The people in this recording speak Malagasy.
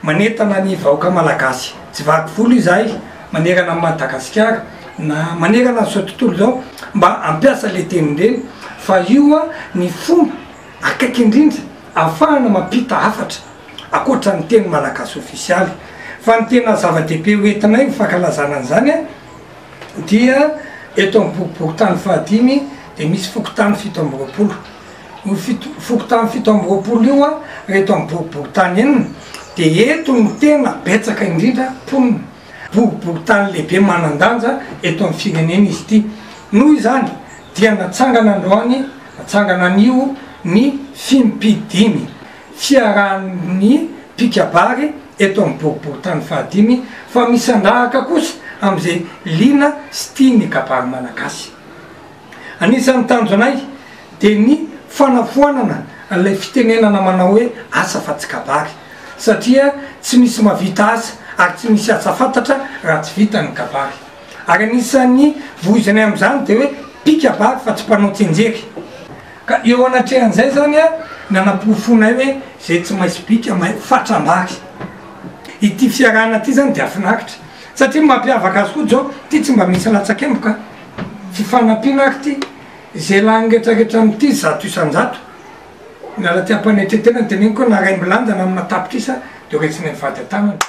Manentana ny vahoaka malagasy tsy vaky volo izahay manerana an'i Madagasikara na manerana an'izao tontolo izao mba hampiasa ilay tenin-dreny fa io ny fomba akaiky indrindra ahafahana mampita hafatra ankoatra ny teny malagasy ofisialy. Fa ny tena zava-dehibe ho entinay ho fankalazana an'izany dia eto amin'ny boriborintany fahadimy dia misy fokontany 27. Io fito, fokontany 27 io raha eto amin'ny boriborintany enina dia eto no tena betsaka indrindra mponina. Boriborintany lehibe manan-danja eto amin'ny firenena izy ity. Noho izany dia natsangana androany, natsangana anio ny FIMPI dimy, fiarahan'ny mpikabary eto amin'ny boriborintany fahadimy fa misandrahaka kosa amin'izay liana sy tia ny kabary malagasy. Anisan'ny tanjonay dia ny fanafoanana an'ilay fitenenana manao hoe asa fa tsy kabary, satria tsy misy mahavita asa ary tsy misy asa fantatra raha tsy vita ny kabary. Ary anisan'ny voizinay amin'izany dia hoe mpikabary fa tsy mpanao tsianjery. Ka eo anatrehan'izay izany nanaporofoanay hoe izay tsy mahay sobika mahay fatram-bary. Ity fiarahana ity izany dia hafinaritra satria ny mampiavaka azy koa izao, ity tsy mba misy latsakemboka. Fifanampiana ary ity, izay lany retraretra amin'ity 100%, miala aty am-panetretena ny teneniko na raimbilanja na amina tapitrisa dia ho raisinay mivady an-tanana.